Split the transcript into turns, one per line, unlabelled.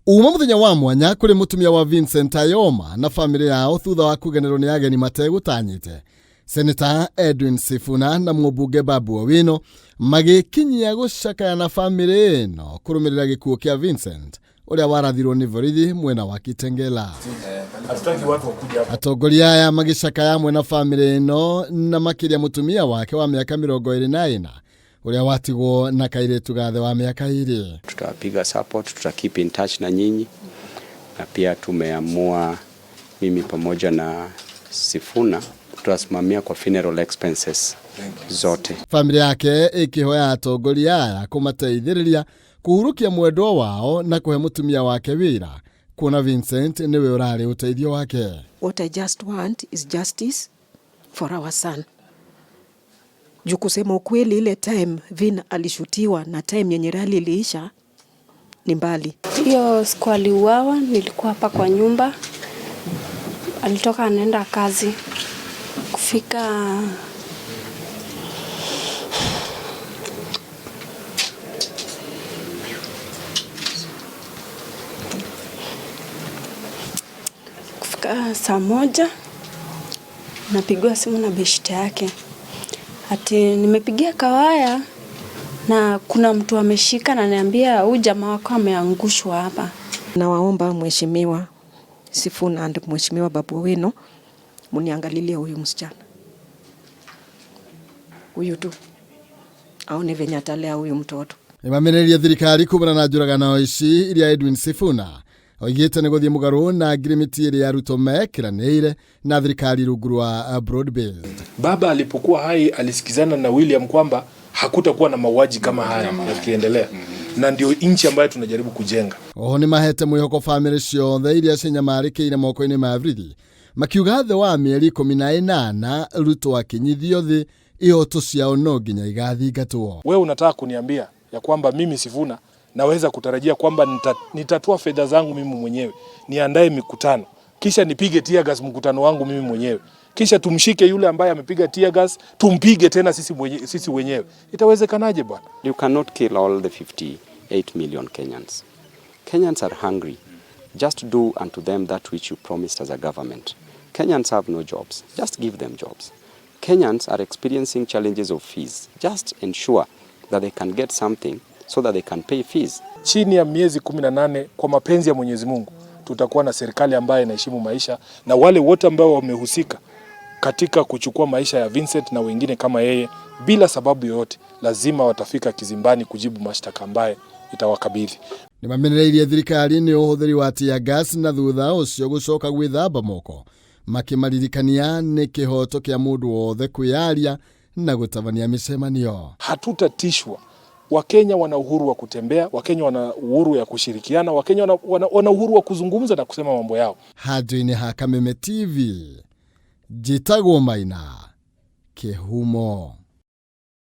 Uma muthenya wa mwanya kuri mutumia wa Vincent Ayoma na family yao thutha wa kugenerwo ni ageni mategutanyite. Senator Edwin Sifuna na mũmbunge Babu Owino magĩkinyia gũcakaya na family ĩno kũrũmĩrĩra gĩkuũ kĩa Vincent ũrĩa warathirwo nĩ borithi mwena wa Kitengela.
Hatutaki watu wakuja hapa.
Atongoria aya magĩcakaya hamwe na family ĩno na makĩria mũtumia wake wa mĩaka 24 ũrĩa watigwo na kairĩtu gathe wa mĩaka 2.
Tutawapiga support, tuta keep in touch na nyinyi, na pia tumeamua mimi pamoja na Sifuna tutasimamia kwa funeral expenses zote.
Family yake ĩkĩhoya atongoria aya kũmateithĩrĩria kũhurukia mwendwa wao na kũhe mũtumia wake wĩra kuona Vincent nĩwe ũrarĩ ũteithio wake.
What I just want is justice for our son. Juu kusema ukweli, ile time Vin alishutiwa na time yenye rally iliisha ni mbali.
Hiyo siku aliuawa, nilikuwa hapa kwa nyumba, alitoka anaenda kazi, kufika saa 1 napigiwa simu na beshte yake ati nimepigia kawaya na kuna mtu ameshika na niambia huyu jamaa wako ameangushwa hapa.
Nawaomba Mheshimiwa Sifuna and Mheshimiwa Babu Owino muniangalilie huyu msichana huyu tu, aone venye atalea huyu mtoto.
Nĩmamenereria thirikari kumana na njũragano ici iria Edwin Sifuna oigĩte nĩ gũthiĩ mũgarũ na ngirimiti ĩrĩa Ruto mekĩranĩire na thirikari rungu rwa broad based.
Baba alipokuwa hai alisikizana na William kwamba hakutakuwa na mauaji kama haya yakiendelea, na ndio nchi ambayo tunajaribu kujenga.
Oho nĩ mahete mwĩhoko famĩlĩ ciothe iria cinyamarĩkĩire moko-inĩ ma borithi makiuga thĩ wa mĩeri 18 Ruto akinyithio thĩ ihoto ciao no nginya igathingatwo.
Wewe unataka kuniambia ya kwamba mimi Sifuna naweza kutarajia kwamba nitatoa fedha zangu mimi mwenyewe niandae mikutano kisha nipige tear gas mkutano wangu mimi mwenyewe, kisha tumshike yule ambaye amepiga tear gas, tumpige tena sisi wenyewe? Itawezekanaje bwana?
You cannot kill all the 58 million Kenyans. Kenyans are hungry. Just do unto them that which you promised as a government. Kenyans have no jobs. Just give them jobs. Kenyans are experiencing challenges of fees. Just ensure that they can get something so that they can pay fees.
Chini ya miezi 18 kwa mapenzi ya Mwenyezi Mungu tutakuwa na serikali ambayo inaheshimu maisha, na wale wote ambao wamehusika katika kuchukua maisha ya Vincent na wengine kama yeye bila sababu yoyote lazima watafika kizimbani kujibu mashtaka ambaye itawakabidhi.
Nĩmamenereirie thirikari nĩ ũhũthĩri wa tear gas na thutha ũcio gũcoka gwĩthamba moko makĩmaririkania nĩ kĩhoto kĩa mũndũ wothe kwĩyaria na gũtabania mĩcemanio.
Hatutatishwa. Wakenya wana uhuru wa kutembea, Wakenya wana uhuru ya kushirikiana, Wakenya wana uhuru wa kuzungumza na kusema mambo yao.
Handũ-inĩ ha Kameme TV, njĩtagwo Maina Kĩhumo.